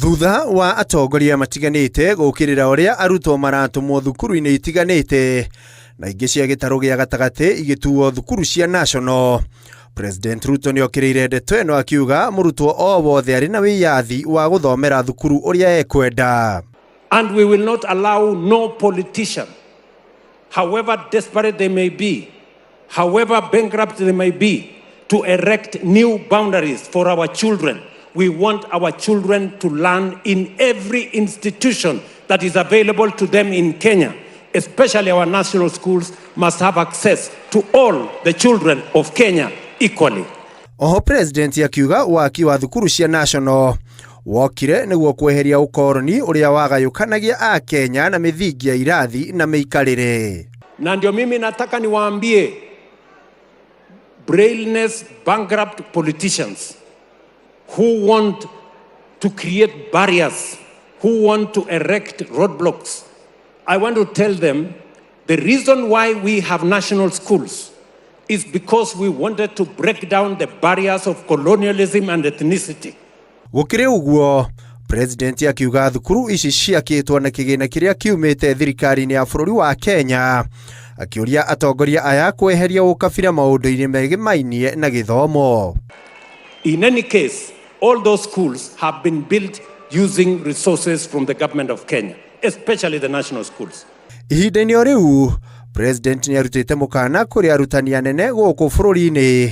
Thutha wa atongoria matiganĩte gũkĩrĩra ũrĩa arutwo maratũmwo thukuru-inĩ itiganĩte na ingĩ cia gĩtarũ gĩa gatagatĩ igĩtuo thukuru cia national, President Ruto nĩokĩrĩire ndeto ĩno akiuga mũrutwo o wothe arĩ na wĩyathi wa gũthomera thukuru ũrĩa ekwenda. And we will not allow no politician, however desperate they may be, however bankrupt they may be, to erect new boundaries for our children. We want our children to learn in every institution that is available to them in Kenya. Especially our national schools must have access to all the children of Kenya equally. Oho President akiuga waki wa thukuru cia national wokire nĩguo kweheria ũkoroni ũrĩa wagayũkanagia Akenya na mĩthingi ya irathi na mĩikarĩre. Na ndio mimi nataka niwaambie brainless bankrupt politicians who want to create barriers, who want to erect roadblocks. I want to tell them the reason why we have national schools is because we wanted to break down the barriers of colonialism and ethnicity. Gũkĩrĩ ũguo, President akiuga thukuru ici ciakĩtwo na kĩgĩna kĩrĩa kiumĩte thirikari-inĩ ya bũrũri wa Kenya, akĩũria atongoria aya kweheria ũkabira maũndũ-inĩ megemainie na gĩthomo. In any case, all those schools have been built using resources from the government of Kenya, especially the national schools. Ihinda-inĩ o rĩu, President nĩ arutĩte mũkana kũrĩ arutani anene gũkũ bũrũri-inĩ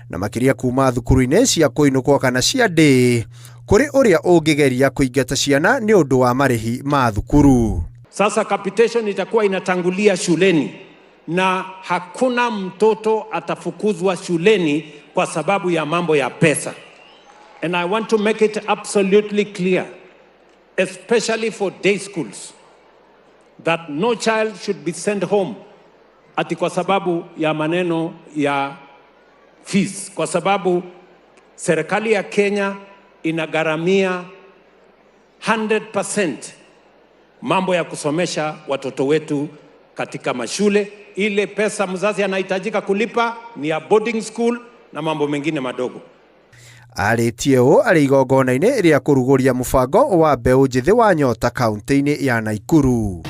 na makĩria kuma thukuru-inĩ cia kũinũkwo kana cia ndĩ kũrĩ ũrĩa ũngĩgeria kũingata ciana nĩ ũndũ wa marĩhi ma thukuru. Sasa capitation itakuwa inatangulia shuleni na hakuna mtoto atafukuzwa shuleni kwa sababu ya mambo ya pesa. And I want to make it absolutely clear, especially for day schools, that no child should be sent home ati kwa sababu ya maneno ya fees, kwa sababu serikali ya Kenya inagharamia 100% mambo ya kusomesha watoto wetu katika mashule. Ile pesa mzazi anahitajika kulipa ni ya boarding school na mambo mengine madogo. Arĩtie ũũ arĩ igongona-inĩ rĩa kũrugũria mũbango wa mbeũ njĩthĩ wa Nyota kaunti-inĩ ya Naikuru.